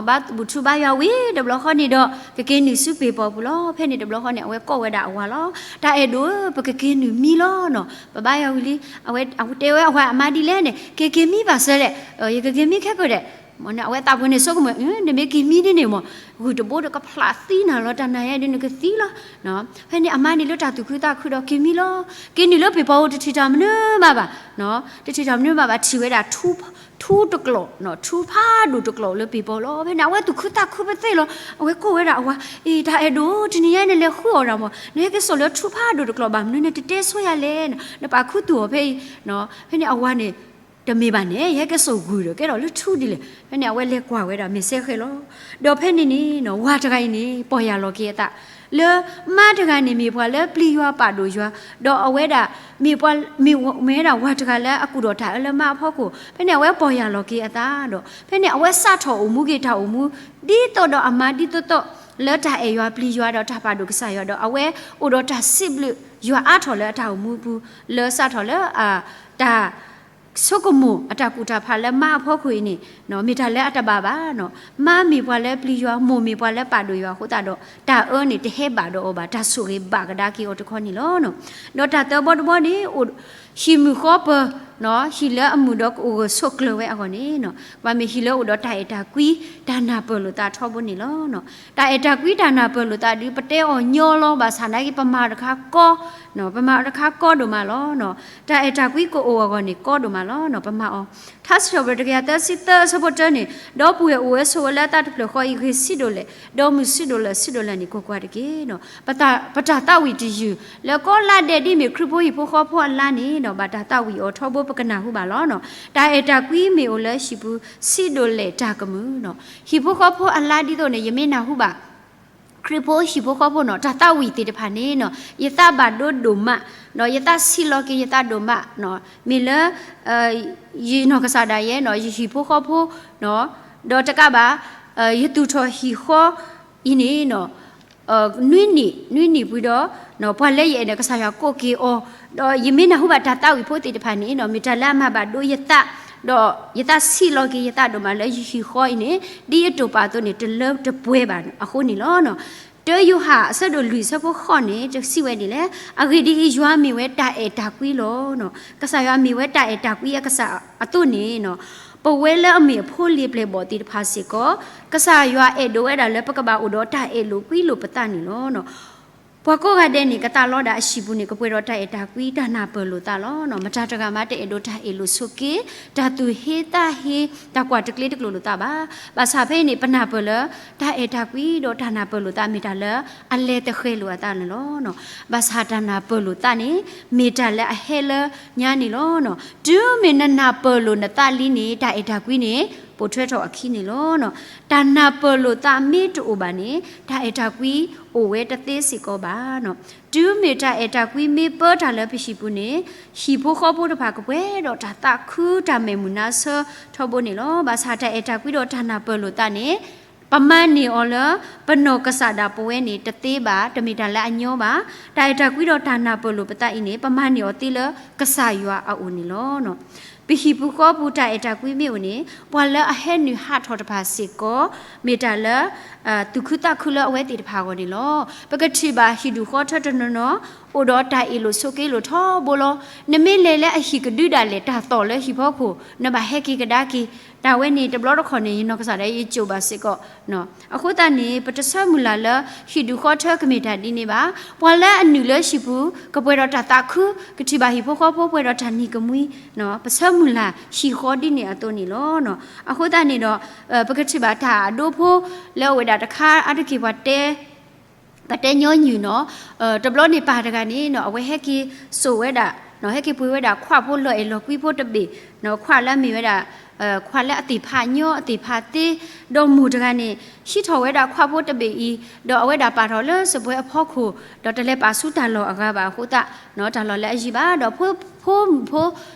ဘါဘူၣ်ထူဘါယွၤဝံၤ တဘျီဃီန့ၣ်ဒီး ကက့ၤနုာ်ဆူပ့ၤပီၤပူၤလီၤ. ဖဲန့ၣ်တဘျီဃီန့ၣ် အဝဲကိးဝဲဒၣ်အဝၤလီၤ. တၢ်အဲၣ်ဒိၣ်ဧၢ ပကက့ၤနုာ်မံလီၤနီၤ, ပဘါယွၤဝံၤလံ. အဝဲတဲဝဲအဝၤအမါဒ်လဲၣ်န့ၣ် က့ၤက့ၤမံဘၣ်စၢၤလဲၣ်, ယကက့ၤမံခဲကိာ်ဒဲး. အဝဲသးပှၢ်န့ၣ်ဆိကမိၣ် နမ့ၢ်က့ၤမံဒ်န့ၣ်မး ဂုၢ်တဘိဒီးကဖျးသံနၤလီၤ, တၢ်နၤယဲဒ်န့ၣ်ကသံလီၤ. ဖဲန့ၣ်အမါန့ၣ်လၢတၢ်သူၣ်ခုသးခုဒီးက့ၤမံလီၤ. က့ၤနုာ်လၢပ့ၤပီၤဧိၤ တထံၣ်တၢ်မနုၤဘၣ်ဘၣ်, တထံၣ်တၢ်မနုၤဘၣ်ဘၣ်, ထံၣ်ဝဲဒၣ် ထူတကျိာ်, ထူဖးဒိၣ်တကျိာ်လၢပ့ၤပီၤလီၤ. ဖဲန့ၣ် အဝဲသူၣ်ခုသးခုပသ့ၣ်လီၤ. အဝဲကိးဝဲဒၣ်အဝၤ, အ့ တၢ်အဲၣ်ဒိၣ်ဧၢ, တနံၤညါအံၤနလဲၤဃုအီၣ်တၢ်မး, နဟဲက့ၤစိာ်လၢထူဖးဒိၣ်တကျိာ်ဘၣ်မနုၤ နတတဲဆိယၤလဲၣ်, နပာ်ခူသူၣ်အီၤဖဲအံၤ. ဖဲန့ၣ်အဝၤန့ၣ် တမ့ၢ်ဘၣ်န့ၣ် ယဟဲက့ၤစိာ်ဂုၢ်ဒီး ကဲထီၣ်လၢထူဒ်လဲၣ်. ဖဲန့ၣ် အဝဲလဲၤကွၢ်ဝဲဒၣ် မဲာ်ဆဲဃဲလီၤ. ဒီးဖဲန့ၣ်န့ၣ် ဝၤတဂၤအံၤန့ၣ် ပီၢ်ယၢ်လီၤက့ၤအသး လၢမါတဂၤန့ၣ် မ့ၢ်ပှၤလၢပျံၤယွၤပာ်ဒိၣ်ယွၤ, ဒီးအဝဲဒၣ် မ့ၢ်ပှၤ, မ့ၢ်ဝဲဒၣ်ဝၤတဂၤလၢအကူၣ်ထီၣ်တၢ်အၢလၢမါအဖီခိၣ်, ဖဲန့ၣ် အဝဲပီၢ်ယၢ်လီၤက့ၤအသးဒီး ဖဲန့ၣ် အဝဲစးထီၣ်အိၣ်မူက့ၤတၢ်အိၣ်မူ ဒ်သိးဒီးအမါဒ်သိးသိး လၢတၢ်အဲၣ်ယွၤပျံၤယွၤဒီးတၢ်ပာ်ဒိၣ်ကစၢ်ယွၤဒီး အဝဲအိၣ်ဒီးတၢ်စံးဘျုးယွၤအါထီၣ်လၢအတၢ်အိၣ်မူအပူၤ လၢစးထီၣ်လၢ တၢ် ဆိကမိၣ်အတၢ်ကူၣ်တၢ်ဖးလၢမါအဖီခိၣ်အံၤန့ၣ် မ့ၢ်တၢ်လၢအတဘၣ်ဘၣ်နီၤ. မါမ့ၢ်ပှၤလၢပျံၤယွၤ, မိၢ်မ့ၢ်ပှၤလၢပာ်ဒိၣ်ယွၤအဃိသတးဒီး တၢ်အၢန့ၣ်တဟဲဘၣ်ဒီးအီၤဘၣ်, တၢ်ဆိၣ်ဂ့ၤဘၣ်ကဒါက့ၤအီၤတခီန့ၣ်လီၤ. ဒီးတၢ်သၢဘီတဘီန့ၣ် အိၣ်ဟံၣ်မုၢ်ဃီပၢၤ, ဟံၣ်လၢအမုာ်ဒီးကအိၣ်ဂၢၢ်ဆိးကျၢၤဝဲအဂီၢ်န့ၣ် ဘၣ်မ့ၢ်ဟံၣ်လၢအိၣ်ဒီးတၢ်အဲၣ်တၢ်ကွံ တၢ်နၢ်ပၢၢ်လိာ်သးထီဘိန့ၣ်လီၤ. တၢ်အဲၣ်တၢ်ကွံတၢ်နၢ်ပၢၢ်လိာ်သးဒုး ပတဲအီၤညီလီၤ, ဘၣ်ဆၣ်နာ်က့ ပမၤတခါကီ, ပမၤတခါကီဒိၣ်မးလီၤ. တၢ်အဲၣ်တၢ်ကွံကအိၣ်အဂီၢ်န့ၣ် ကီဒိၣ်မးလီၤ, ပမၤအီၤ. ထါစံးထီၣ်ပတြၢၤ တကယၤသၢဆံသၢ အဆၢဖိတၢန့ၣ်, ဒီပုၢ်ဝဲၢ်အိၣ်ဝဲဆိးဝဲလၢအသးတဖျၢၣ်ဃီအံၤ ဂ့ၤဆံးဒိၣ်လဲၣ်, ဒီးမုၢ်ဆံးဒိၣ်လဲၣ် ဆံးဒိၣ်လဲၣ်န့ၣ် ကွၢ်ကွၢ်တက့ၢ်. ပတၢ်သးဝံၣ်တယုၢ် လၢကီလါဒဲး ဒ်မ့ၢ်ခရံာ်ဖိဟံၣ်ဖိဃီဖိအလါန့ၣ် ဘၣ်တၢ်သးဝံၣ်အီၤထီဘိ ပကနၢ်ဟူဘၣ်လီၤ. တၢ်အဲၣ်တၢ်ကွံမ့ၢ်အိၣ်လၢဟံၣ်ပူၤ ဆံးဒိၣ်လဲၣ်တၢ်ကမုာ်, ဟံၣ်ဖိဃီဖိအလါဒ်သိးန့ၣ် ယမ့ၢ်နၢ်ဟူဘၣ် ခရံာ်ဖိဟံၣ်ဖိဃီဖိနီၤ တၢ်သးဝံၣ်သ့ၣ်တဖၣ်န့ၣ်နီၤ ယသးဘၣ်ဒိဒိၣ်မး, ဒီးယသးဆံးလီၤက့ၤယသးဒိၣ်မး, မ့ၢ်လၢ ယနီၢ်ကစၢ်ဒၣ်ယဲနီၤ ယဟံၣ်ဖိဃီဖိ, ဒီးတကးဘၣ် ယသူၣ်ထီၣ်ဟံၣ်ဃီအံၤန့ၣ်နီၤ နွံနံၣ် နွံနံၣ်ပူၤဒီး ပှၤလၢယအဲၣ်န့ၣ် ကစၢ်ယွၤကိးက့ၤအီၤ, ဒီးယမ့ၢ်နၢ်ဟူဘၣ်တၢ်သးဝံၣ်ဖိသ့ၣ်တဖၣ်န့ၣ်နီၤ မ့ၢ်တၢ်လၢအမၤဘၣ်ဒိယသး, ဒီးယသးဆံးလီၤက့ၤယသးဒိၣ်မးလၢယဟံၣ်ဃီအံၤန့ၣ် ဒ်ယတိာ်ပာ်အသိးန့ၣ် တလၢတပှဲၤဘၣ်အဃိန့ၣ်လီၤ. တၢယိၤဟၣ်အဆၢဒိၣ်လွံၢ်အဆၢဖိဃိးန့ၣ် တစံးဝဲဒ်လဲၣ်, အဂ့ၢ်ဒ်အံၤ ယွၤမ့ၢ်ဝဲတၢ်အဲၣ်တၢ်ကွံလီၤ. ကစၢ်ယွၤမ့ၢ်ဝဲတၢ်အဲၣ်တၢ်ကွံအကစၢ်အသိးန့ၣ် ပဝဲလၢအမ့ၢ်အဖိလံၤအပျဲၢ်အဘီၣ်သ့ၣ်တဖၣ်စ့ၢ်ကီး ကစၢ်ယွၤအဲၣ်ဒိးဝဲဒၣ်လၢပကဘၣ်အိၣ်ဒီးတၢ်အဲၣ်လိာ်ကွံလိာ်ပသးန့ၣ်လီၤ. ပှၤကိးဂၤဒဲးန့ၣ် ကသးလီဒၣ်အဟံၣ်ပူၤန့ၣ် ကပှဲၤဒီးတၢ်အဲၣ်တၢ်ကွံ တၢ်နၢ်ပၢၢ်လိာ်သးလီၤ. မတၤတဂၤမးတအဲၣ်ဒိးတၢ်အ့ၣ်လိာ်ဆိးက့, တၢ်သူၣ်ဟ့သးဟ့, တၢ်ကွၢ်တကျ့တကျိာ်လိာ်သးဘၣ်. ဘၣ်ဆၣ်ဖဲအံၤန့ၣ် ပနၢ်ပၢၢ်လၢ တၢ်အဲၣ်တၢ်ကွံဒီးတၢ်နၢ်ပၢၢ်လိာ်သးမ့ၢ်တၢ်လၢအလဲၤသဃဲၤလိာ်အသးန့ၣ်လီၤ. ဘၣ်ဆၣ်တၢ်နၢ်ပၢၢ်လိာ်သးန့ၣ် မ့ၢ်တၢ်လၢအဟဲလၢညါန့ၣ်လီၤ. တုၤမ့ၢ်နနၢ်ပၢၢ်လိာ်နသးလံန့ၣ် တၢ်အဲၣ်တၢ်ကွံန့ၣ် ပိာ်ထွဲထီၣ်အခံန့ၣ်လီၤ. တၢ်နၢ်ပၢၢ်လိာ်သးမ့ၢ်တအိၣ်ဘၣ်န့ၣ် တၢ်အဲၣ်တၢ်ကွံအိၣ်ဝဲတသ့စ့ၢ်ကီးဘၣ်. တုၤမ့ၢ်တၢ်အဲၣ်တၢ်ကွံမ့ၢ်ပၢတၢ်လၢပဟံၣ်ပူၤန့ၣ် ဟံၣ်ဖိဃီဖိတဖၣ်ကပှဲၤဒီးတၢ်သးခုတၢ်မဲာ်မုာ်နါဆၢထီဘိန့ၣ်လီၤ. ဘၣ်ဆၣ်တၢ်အဲၣ်တၢ်ကွံဒီးတၢ်နၢ်ပၢၢ်လိာ်သးန့ၣ် ပမၤန့ၢ်အီၤလၢ ပနီၢ်ကစၢ်ဒၣ်ပဝဲန့ၣ် တသ့ဘၣ်, တမ့ၢ်တၢ်လၢအညီဘၣ်. တၢ်အဲၣ်တၢ်ကွံဒီးတၢ်နၢ်ပၢၢ်လိာ်ပသးအံၤန့ၣ် ပမၤန့ၢ်အီၤသ့လၢကစၢ်ယွၤအအိၣ်န့ၣ်လီၤ. ပဟံၣ်ပူၤဃီပူၤတၢ်အဲၣ်တၢ်ကွံမ့ၢ်အိၣ်န့ၣ် ပှၤလၢအဟဲနုာ်ဟးထီၣ်တဖၣ်စ့ၢ်ကီး မ့ၢ်တၢ်လၢ သူၣ်ခုသးခုလၢအဝဲသ့ၣ်တဖၣ်အဂီၢ်န့ၣ်လီၤ. ပကထံၣ်ဘၣ်ဟံၣ်ဒူၣ်ဃီထၢတနီၤနီၤ အိၣ်ဒီးတၢ်အ့ၣ်လိာ်ဆိးက့လိာ်ထီဘိလီၤ. နမ့ၢ်လဲၤလၢအဟံၣ်ကဒုဒၣ်လဲာ် တၢ်သီၣ်လၢဟံၣ်ဖီခိၣ် နဘၣ်ဟဲက့ၤကဒါက့ၤ. တၢ်ဝဲန့ၣ် တဘျီတခီၣ်န့ၣ် ယနီၢ်ကစၢ်ဒၣ်ယကၠိၣ်ဘၣ်စ့ၢ်ကီး အဃိသတးန့ၣ် ပတဆၢမုၢ်လၢ်လၢ ဟံၣ်ဒူၣ်ဃီထၢကမ့ၢ်တၢ်ဒ်န့ၣ်ဘၣ်. ပှၤလၢအနုာ်လၢဟံၣ်ပူၤ ကပှဲၤဒီးတၢ်သးခု, ကထံၣ်ဘၣ်ဟံၣ်ဖိဃီဖိပှဲၤဒီးတၢ်နံၤကမှံ, ပဆၢမုၢ်လၢ်ဟံၣ်ဃီဒ်န့ၣ်အသိးန့ၣ်လီၤ. အဃိသတးန့ၣ်ဒီး ပကထံၣ်ဘၣ်တၢ်အဒိဖိ လၢအဝဲဒၣ်တခါအါတက့ၢ်ပှၤတဲ ပတဲညီနုၢ်နီၤ, တဘျီန့ၣ်ပၢ်တဂၤန့ၣ်နီၤ အဝဲဟဲက့ၤစိာ်ဝဲဒၣ်, ဟဲက့ၤပှ့ၤဝဲဒၣ်ခွးဖိလီၤအဲၣ်လီၤကွံဖိတဘ့ၣ်, ခွးလၢအမ့ၢ်ဝဲဒၣ် ခွးလၢအသ့ၣ်ဖးညီအသ့ၣ်ဖးသ့, ဒီးမိၢ်တဂၤန့ၣ် ဟံးထီၣ်ဝဲဒၣ်ခွးဖိတဘ့ၣ်အံၤ, ဒီးအဝဲဒၣ်ပာ်ထီၣ်လၢစပွဲအဖီခိၣ်, ဒီးတလဲၤပာ်ဆူတၢ်လီၢ်အဂၤဘၣ်အဃိသတး, တၢ်လီၢ်လၢအယံၤဘၣ်, ဒီးဖိမုၣ်ဖိ,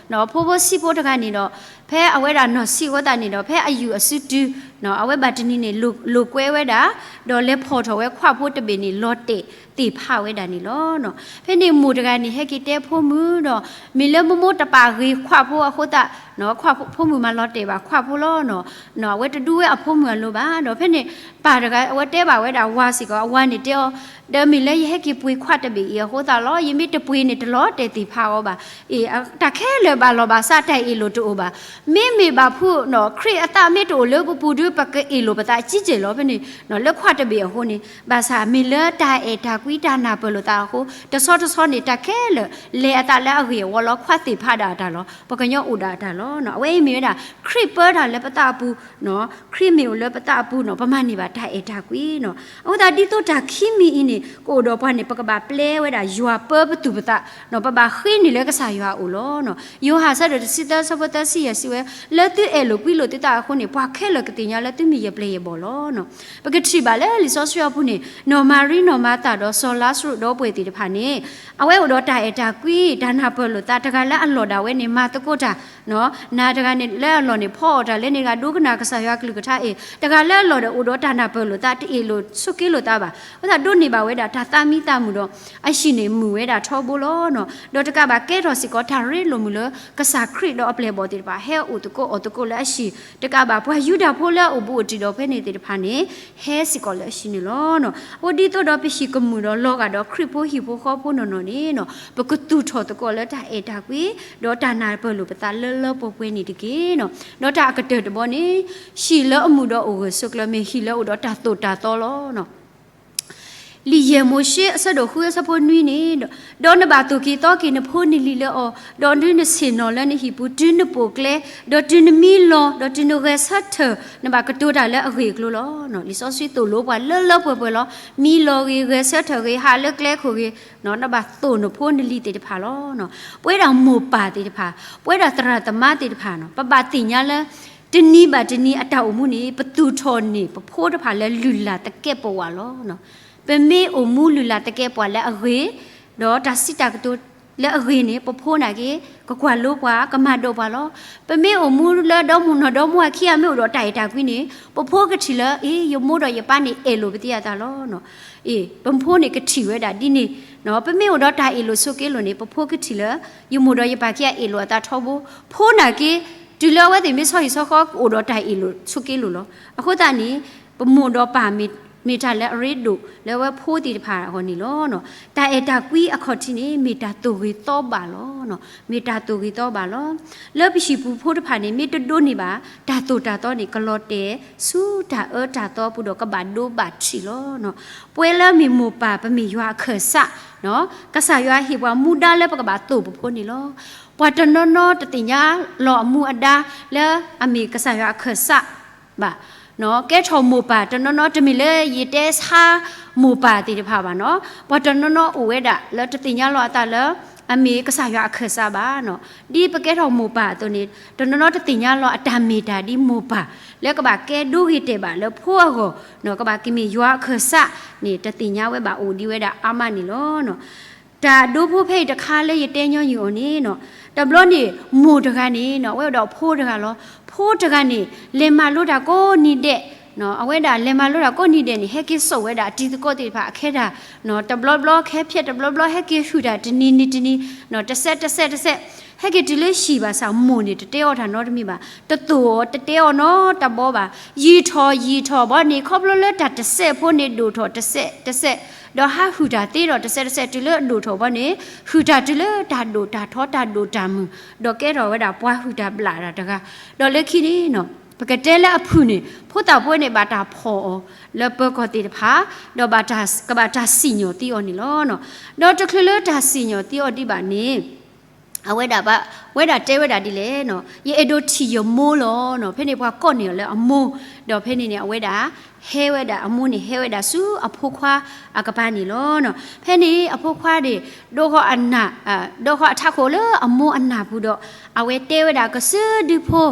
ဖိဖိဆံးဖိတဂၤန့ၣ်ဒီး ဖဲအဝဲဒၣ်နီၢ်ဆံးအဃိသတးန့ၣ်ဒီး ဖဲအယူၢ်အစုတုၤ အဝဲဘၣ်တနံၤန့ၣ် လိာ်ကွဲဝဲဒၣ်, ဒီးလဲၤဖီၣ်ထီၣ်ဝဲခွးဖိတဘ့ၣ်န့ၣ် လီၤတဲာ်သ့ၣ်ဖးဝဲဒၣ်န့ၣ်လီၤ. ဖဲန့ၣ်မိၢ်တဂၤန့ၣ် ဟဲက့ၤတဲဖိမုၣ်ဒီး မ့ၢ်လၢမိၢ်မိၢ်တပာ်ဂ့ၤခွးဖိအဃိသတး, ခွးဖိ, ဖိမုၣ်မၤလီၤတဲာ်ဘၣ်ခွးဖိလီၤ. အဝဲတဒူဝဲအဖိမုၣ်အလိၤဘၣ်, ဒီးဖဲန့ၣ် ပၢ်တဂၤ အဝဲတဲဘၣ်ဝဲဒၣ်ဝၤစ့ၢ်ကီး, အဝၤန့ၣ်တဲအီၤ, ဒီးမ့ၢ်လၢယဟဲက့ၤပှ့ၤခွးတဘ့ၣ်အံၤအဃိသတးလီၤ. ယမ့ၢ်တပှ့ၤန့ၣ် တလီၤတဲာ်သ့ၣ်ဖးအီၤဘၣ်. အ့ၣ်, တၢ်ခဲလၢာ်ဘၣ်လီၤဘၣ်စးတၢ်အ့ၣ်လိာ်တအိၣ်ဘၣ်. မ့မ့ၢ်ဘၣ်ဖုးနီၤ ခရံာ်အသးမ့ၢ်တအိၣ်လၢပပူၤဒီး ပကအ့ၣ်လိာ်ပသးကံကဲၢ်လီၤ. ဖဲန့ၣ် လၢခွးတဘ့ၣ်အဃိန့ၣ်, ဘၣ်ဆၣ်မ့ၢ်လၢတၢ်အဲၣ်တၢ်ကွံတၢ်နၢ်ပၢၢ်လိာ်သးအဃိ, တဆီတဆီန့ၣ် တၢ်ခဲလၢာ် လဲၤအသးလၢအဂ့ၢ်အဝီလီၤ. ခွးသ့ၣ်ဖးဒၣ်အတၢ်လီၤ. ပှၤကညီအိၣ်ဒၣ်အတၢ်လီၤ. အဝဲအံၤမ့ၢ်ဝဲဒၣ် ခရံာ်ပၢတၢ်လၢပသးအပူၤ, ခရံာ်မ့ၢ်အိၣ်လၢပသးအပူၤနီၤ ပမၤန့ၢ်ဘၣ်တၢ်အဲၣ်တၢ်ကွံနီၤ. အဃိသတးဒ်သိးတၢ်ခံမံၤအံၤန့ၣ် ကအိၣ်ဒီးပှၤန့ၣ် ပကဘၣ်ပျဲဝဲဒၣ်ယွၤပၢပသူၣ်ပသးနီၤ, ပဘၣ်ဃ့န့ၢ်လၢကစၢ်ယွၤအအိၣ်လီၤ. ယိၤဟၣ်အဆၢဒိၣ်တဆံသၢ အဆၢဖိသၢဆံယဲၢ်စံးဝဲ, လၢသုအဲၣ်လိာ်ကွံလိာ်သုသးအဃိန့ၣ် ပှၤခဲလၢာ်ကသ့ၣ်ညါလၢသုမ့ၢ်ယပျဲၢ်ယဘီၣ်လီၤ. ပကထံၣ်ဘၣ်လၢလံာ်စီဆှံအပူၤန့ၣ် နီၢ်မၤရံနီၢ်မၤသၤဒီး စီၤလါစရူးဒီပုၢ်ဝဲၢ်သ့ၣ်တဖၣ်န့ၣ် အဝဲအိၣ်ဒီးတၢ်အဲၣ်တၢ်ကွံ တၢ်နၢ်ပၢၢ်လိာ်သး တဂၤလၢအလီၢ်ဒၣ်ဝဲန့ၣ် မၤသကိးတၢ် နၤတဂၤန့ၣ်လၢအလီၢ်န့ၣ် ဖီအီၣ်တၢ်လၢန့ၣ်တဂၤ ဒိကနၣ်ကစၢ်ယွၤကလုၢ်ကထါအ့ၣ် တဂၤလၢအလီၢ်ဒီးအိၣ်ဒီးတၢ်နၢ်ပၢၢ်လိာ်သး တအ့ၣ်လိာ်ဆိးက့လိာ်သးဘၣ်. အဃိသတးဒိးန့ၢ်ဘၣ်ဝဲဒၣ်တၢ်သးမံသးမုာ်ဒီး အဟံၣ်န့ၣ်မုာ်ဝဲဒၣ်ထီဘိလီၤ. ဒီးတကးဘၣ်ကဲထီၣ်စ့ၢ်ကီးတၢ်ရ့လိာ်မုာ်လၢ ကစၢ်ခရံာ်ဒီးအပျဲၢ်အဘီၣ်သ့ၣ်တဖၣ် ဟဲအိၣ်သကိးအီၣ်သကိးလၢအဟံၣ် တကးဘၣ်ပှၤယူဒၤဖိလၢအအိၣ်ဘူးအိၣ်တံၢ်ဒီးဖဲန့ၣ်သ့ၣ်တဖၣ်န့ၣ် ဟဲစ့ၢ်ကီးလၢအဟံၣ်န့ၣ်လီၤ. အဃိဒ်သိးဒီးပဟံၣ်ကမုာ်ဒီးလီၤဂာ်ဒီးခရံာ်ဖိဟံၣ်ဖိဃီဖိနီၢ်နီၢ်န့ၣ် ပကသူၣ်ထီၣ်သကိးလၢတၢ်အဲၣ်တၢ်ကွံ ဒီးတၢ်နၢ်ပၢၢ်လိာ်ပသးလၢလၢပှဲၤပှဲၤန့ၣ်တက့ၢ်. ဒီးတၢ်အကတၢၢ်တဘီန့ၣ် ဟံၣ်လၢအမုာ်ဒီးအိၣ်ဂၢၢ်ဆိးကျၢၤ မ့ၢ်ဟံၣ်လၢအအိၣ်ဒီးတၢ်သိၣ်တၢ်သီလီၤ. လံာ်ယဲၢ်မိၤၡ့အဆၢဒိၣ်ဃုအဆၢဖိနွံန့ၣ်, ဒီးနဘၣ်သိၣ်က့ၤသီက့ၤနဖိနလံၤလၢအီၤ, ဒီးဒုးနဆ့ၣ်နီၤလၢနဟံၣ်ပူၤ တုၤနပိာ်ကျဲ, ဒီးတုၤနမံလီၤ, ဒီးတုၤနဂဲၤဆၢထၢၣ်, နဘၣ်ကတိၤတၢ်လၢအဂ့ၢ်အကျိၤလီၤ. လံာ်စီဆှံသိၣ်လိပှၤလၢလၢပှဲၤပှဲၤလီၤ. မံလီၤဂ့ၤ, ဂဲၤဆၢထၢၣ်ဂ့ၤ, ဟးလၢကျဲခိၣ်ဂ့ၤ, နဘၣ်သိၣ်နဖိနလံၤသ့ၣ်တဖၣ်လီၤ. ပဝဲဒၣ်မိၢ်ပၢ်သ့ၣ်တဖၣ်, ပဝဲဒၣ်သရၣ်သမါသ့ၣ်တဖၣ်, ပဘၣ်သ့ၣ်ညါလၢ တနံၤဘၣ်တနံၤအတၢ်အိၣ်မူန့ၣ် ပသူၣ်ထီၣ်န့ၢ်ပဖိတဖၣ်လၢလုၢ်လၢ်သကဲးပဝးလီၤ. ပမ့ၢ်အိၣ်မူလုၢ်လၢ်သကဲးပဝးလၢအဂ့ၤ, ဒီးတၢ်စံးတၢ်ကတိၤလၢအဂ့ၤန့ၣ် ပဖိနာ်က့ ကကွၢ်လိပှၤ ကမၤဒိးပှၤလီၤ. ပမ့ၢ်အိၣ်မူလၢဒီမုၢ်နီၢ်ဒီမုၢ်အခံဂၤမ့ၢ်အိၣ်ဒီးတၢ်အဲၣ်တၢ်ကွံန့ၣ် ပဖိကထံၣ်လၢ အ့ ယမိၢ်ဒီးယပၢ်န့ၣ်အဲၣ်လိာ်ပသ့အသးလီၤ. အ့ ပဖိန့ၣ်ကထံၣ်ဝဲဒၣ်ဒ်န့ၣ်, ပမ့ၢ်အိၣ်ဒီးတၢ်အ့ၣ်လိာ်ဆိးက့လိာ်န့ၣ် ပဖိကထံၣ်လၢ ယမိၢ်ဒီးယပၢ်ခံဂၤအဲၣ်လိာ်အသးထီဘိ, ဖိနာ်က့ တုၤလၢအဝဲသ့ၣ်မ့ၢ်ဆီဟံၣ်ဆီဃီ ကအိၣ်ဒီးတၢ်အ့ၣ်လိာ်ဆိးက့လိာ်လီၤ. အဃိသတးန့ၣ် ပမိၢ်ဒီးပၢ်မ့ၢ်တၢ်လၢအရ့ဒိၣ်လၢအဝဲဖိသ့ၣ်တဖၣ်အဂီၢ်န့ၣ်လီၤ. တၢ်အဲၣ်တၢ်ကွံအခီၣ်ထံးန့ၣ် မ့ၢ်တၢ်သိၣ်ဂ့ၤသီဘၣ်လီၤ. မ့ၢ်တၢ်သိၣ်ဂ့ၤသီဘၣ်လီၤ. လၢပဟံၣ်ပူၤဖိတဖၣ်န့ၣ် မ့ၢ်တဒိးန့ၢ်ဘၣ် တၢ်သိၣ်တၢ်သီန့ၣ် ကလီၤတဲာ်ဆူတၢ်အၢတၢ်သီပူၤဒီးကဘၣ်ဒိဘၣ်ထံးလီၤ. ပဝဲလၢမ့ၢ်မိၢ်ပၢ် ပမ့ၢ်ယွၤအခၢၣ်စး, ကစၢ်ယွၤဟ့ၣ်ပှၤမူဒါလၢပကဘၣ်သိၣ်ပဖိန့ၣ်လီၤ. ပှၤတနီၤနီၤတသ့ၣ်ညါလီၤအမူအဒါလၢအမ့ၢ်ကစၢ်ယွၤအခၢၣ်စးဘၣ်. ကဲထီၣ်မိၢ်ပၢ်တနီၤနီၤ တမ့ၢ်လၢယတဲဆါမိၢ်ပၢ်သ့ၣ်တဖၣ်ဘၣ်နီၤ, ပှၤတနီၤနီၤအိၣ်ဝဲဒၣ်လၢတသ့ၣ်ညါလီၤအသးလၢ အမ့ၢ်ကစၢ်ယွၤအခၢၣ်စးဘၣ်. ဒ်ပကဲထီၣ်မိၢ်ပၢ်အသိးန့ၣ် တနီၤနီၤတသ့ၣ်ညါလီၤအတၢ်မ့ၢ်တၢ်ဒ်မိၢ်ပၢ် လၢကဘၣ်ကဲဒိဂ့ၤတဲာ်ဘၣ်လၢဖိအဂီၢ်, ကဘၣ်ကမ့ၢ်ယွၤအခၢၣ်စးန့ၣ် တသ့ၣ်ညါဝဲဘၣ်အိၣ်ဒံးဝဲဒၣ်အါမးန့ၣ်လီၤ. တၢ်ဒိဖိဖဲအံၤတခါလၢယတဲညီနုၢ်အီၤန့ၣ်, တဘျီန့ၣ် မိၢ်တဂၤန့ၣ် အဝဲအိၣ်ဒီးဖိတဂၤလီၤ. ဖိတဂၤန့ၣ် လဲၤမၤလိတၢ်ကိးနံၤဒဲး, အဝဲဒၣ်လဲၤမၤလိတၢ်ကိးနံၤဒဲးန့ၣ် ဟဲက့ၤစိာ်ဝဲဒၣ်အတံၤသကိးသ့ၣ်တဖၣ်အခဲတၢ်, တဘျီဘျီခဲဖျဲး တဘျီဘျီဟဲက့ၤဟုၣ်တၢ်တနံၤနံၤတနံၤ, တစဲးတစဲးတစဲး ဟဲက့ၤတုၤလၢဟံၣ်ဘၣ်ဆၣ် မိၢ်န့ၣ်တတဲအီၣ်တၢ်နီတမံၤဘၣ်, တသိၣ်အီၤတတဲအီၤနီတဘီဘၣ်. ယံာ်ထီၣ်ယံာ်ထီၣ်ဘီန့ၣ် ခီဖျိလၢတၢ်တစဲးဖိန့ၣ်ဒိၣ်ထီၣ်တစဲးတစဲး, ဒီးဟးဟုၣ်တၢ်သ့ဒီးတစဲးတစဲး တုၤလၢအဒိၣ်ထီၣ်ဘီန့ၣ် ဟုၣ်တၢ်တုၤလၢတၢ်ဒိၣ်တၢ်ထီတၢ်ဒိၣ်တၢ်မုၢ်, ဒီးကဲထီၣ်ဝဲဒၣ်ပှၤဟုၣ်တၢ်ဘျၣ်တၢ်တဂၤ, ဒီးလၢခံန့ၣ် ပကတဲလၢအဖုၣ်န့ၣ် ဖိသၣ်ဖိန့ၣ် ဘၣ်တၢ်ဖီၣ်အီၤလၢပၢၤကီၢ်သ့ၣ်တဖၣ်, ဒီးဘၣ်တၢ် ကဘၣ်တၢ်စံၣ်ညီၣ်သံအီၤန့ၣ်လီၤ. ဒီးတချုးလၢတၢ်စံၣ်ညီၣ်သံအီၤဒံးဘၣ်န့ၣ် အဝဲဒၣ်ဘၣ် ဝဲဒၣ်တဲဝဲဒၣ်ဒ်လဲၣ်, ယအဲၣ်ဒိးထံၣ်ယမိၢ်လီၤ. ဖဲန့ၣ်ပှၤကိးန့ၢ်အီၤလၢအမိၢ်, ဒီးဖဲန့ၣ်န့ၣ် အဝဲဒၣ် ဟဲဝဲဒၣ်အမိၢ်န့ၣ် ဟဲဝဲဒၣ်ဆူအဖိခွါအကပၤန့ၣ်လီၤ. ဖဲန့ၣ်အဖိခွါန့ၣ် ဒိဃီၤအနၢ်, ဒိဃီၤအထးခိၣ်လၢအမိၢ်အနၢ်ပူၤဒီး အဝဲတဲဝဲဒၣ်ကစုဒုဖိ,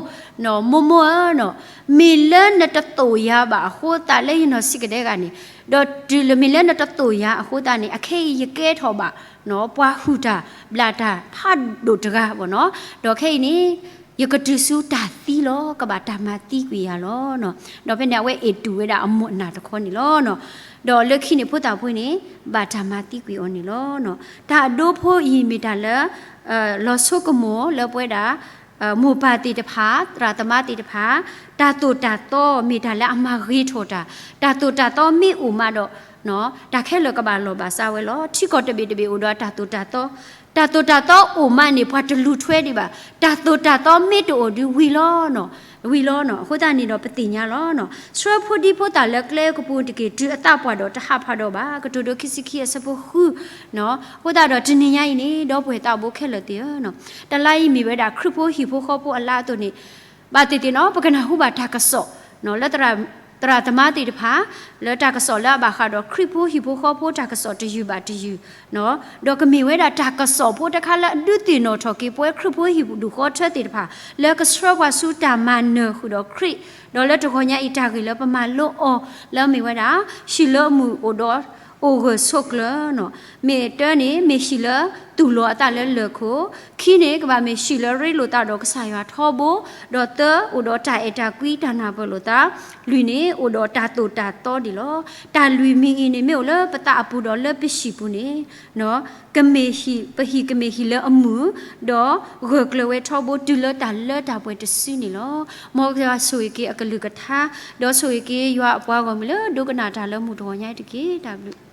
မိၢ်မိၢ်ဧၢ, မ့ၢ်လၢနတသိၣ်ယၤဘၣ်အဃိသတးလၢယနီၢ်ဆံးကဒဲဂၤန့ၣ်, ဒီးတုၤလၢမ့ၢ်လၢနတသိၣ်ယၤအဃိသတးန့ၣ် အခဲအံၤယကဲထီၣ်ဘၣ် ပှၤဟုၣ်တၢ်ဘျၣ်တၢ်ဖးဒိၣ်တဂၤဘၣ်နီၤ. ဒီးခဲအံၤန့ၣ် ယကတုၤဆူတၢ်သံလီၤ, ကဘၣ်တၢ်မၤသံကွံာ်ယၤလီၤ. ဒီးဖဲန့ၣ် အဝဲအဲၣ်တူၢ်ဝဲဒၣ်အမိၢ်အနၢ်တခီန့ၣ်လီၤ. ဒီးလၢခံန့ၣ် ဖိသၣ်ဖိန့ၣ် ဘၣ်တၢ်မၤသံကွံာ်အီၤန့ၣ်လီၤ. တၢ်အဒိဖိအံၤမ့ၢ်တၢ်လၢ လီၤဆိကမိၣ်လၢပဝဲဒၣ် မိၢ်ပၢ်သ့ၣ်တဖၣ် သရၣ်သမါသ့ၣ်တဖၣ် တၢ်သိၣ်တၢ်သီမ့ၢ်တၢ်လၢအမၤဂ့ၤထီၣ်တၢ်, တၢ်သိၣ်တၢ်သီမ့ၢ်အိၣ်မးဒီး တၢ်ခဲလၢာ်ကဘၣ်လီၢ်ဘၣ်စးဝဲလီၤ. ထံကီၢ်တဘ့ၣ်တဘ့ၣ်အိၣ်ဒီးတၢ်သိၣ်တၢ်သီ, တၢ်သိၣ်တၢ်သီအိၣ်မးန့ၣ် ပှၤတလူၤထွဲဒံးဘၣ်. တၢ်သိၣ်တၢ်သီမ့ၢ်တအိၣ်ဒီးဝံၤလီၤ ဝံၤလီၤနီၤ. အဃိသတးန့ၣ်ဒီးပသ့ၣ်ညါလီၤ. ဆှၢဖိဒံဖိသၣ်လၢကျဲကပူၤတက့ၢ် တုၤအသးပှၢ်ဒီးတဟးဖးဒီးဘၣ်. ကတိၤဒိခံဆံခံအဆၢဖိဃုနီၤ. အဃိသတးဒီးတနံၤညါအံၤန့ၣ် ဒီပုၢ်ဝဲၢ်သးဘိခဲလၢာ်သ့ၣ်ဧၢ, တလါအံၤမ့ၢ်ဝဲဒၣ်ခရံာ်ဖိဟံၣ်ဖိဃီဖိအလါအသိးန့ၣ် ဘၣ်သ့ၣ်သ့ၣ်နီၤ ပကနၢ်ဟူဘၣ်တၢ်ကစီၣ် လၢသရၣ်သမါသ့ၣ်တဖၣ် လၢတၢ်ကစီၣ်လၢအဘၣ်ဃးဒီးခရံာ်ဖိဟံၣ်ဖိဃီဖိတၢ်ကစီၣ်တယုၢ်ဘၣ်တယုၢ် ဒီးကမ့ၢ်ဝဲဒၣ်တၢ်ကစီၣ်ဖိတခါလၢအဒုးသ့ၣ်နီၣ်ထီၣ်က့ၤပဝဲခရံာ်ဖိဟံၣ်ဒူၣ်ဃီထၢသ့ၣ်တဖၣ် လၢကဆှၢပှၤဆူတၢ်မၤနၢၤဃုာ်ဒီးခရံာ်, ဒီးလၢတဂီၤညါအံၤတၢ်ဂ့ၢ်လၢပမၤလိအီၤ လၢအမ့ၢ်ဝဲဒၣ် ဟံၣ်လၢအမုာ်အိၣ်ဒီး အိၣ်ဂၢၢ်ဆိးကျၢၤနီၤ. မ့ၢ်တၢ်န့ၣ် မ့ၢ်ဟံၣ်လၢတူၢ်လိာ်အသးလၢလၢၢ်ခိၣ်, ခံန့ၣ် ကဘၣ်မ့ၢ်ဟံၣ်လၢရ့လိာ်သးဒီးကစၢ်ယွၤထီဘိ, ဒီးသၢ အိၣ်ဒီးတၢ်အဲၣ်တၢ်ကွံတၢ်နၢ်ပၢၢ်လိာ်သး, လွံၢ်န့ၣ် အိၣ်ဒီးတၢ်သိၣ်တၢ်သီဒံးလီၤ. တၢ်လွံၢ်မံၤအံၤန့ၣ် မ့ၢ်အိၣ်လၢပသးအပူၤဒီးလၢပဟံၣ်ပူၤန့ၣ် ကမ့ၢ်ဟံၣ် ပဟံၣ်ကမ့ၢ်ဟံၣ်လၢအမုာ်, ဒီးဂၢၢ်ကျၢၤဝဲထီဘိတုၤလၢတၢ်လၢတၢ်ပှဲၤတစုန့ၣ်လီၤ. မ်ကစၢ်ယွၤဆိၣ်ဂ့ၤက့ၤအကလုၢ်ကထါ, ဒီးဆိၣ်ဂ့ၤက့ၤယွၤအပှၤဂီၢ်မုၢ်လၢဒိကနၣ်တၢ်လၢမုၢ်တဂီၤညါအံၤတက့ၢ်. တၢ်ဘျုး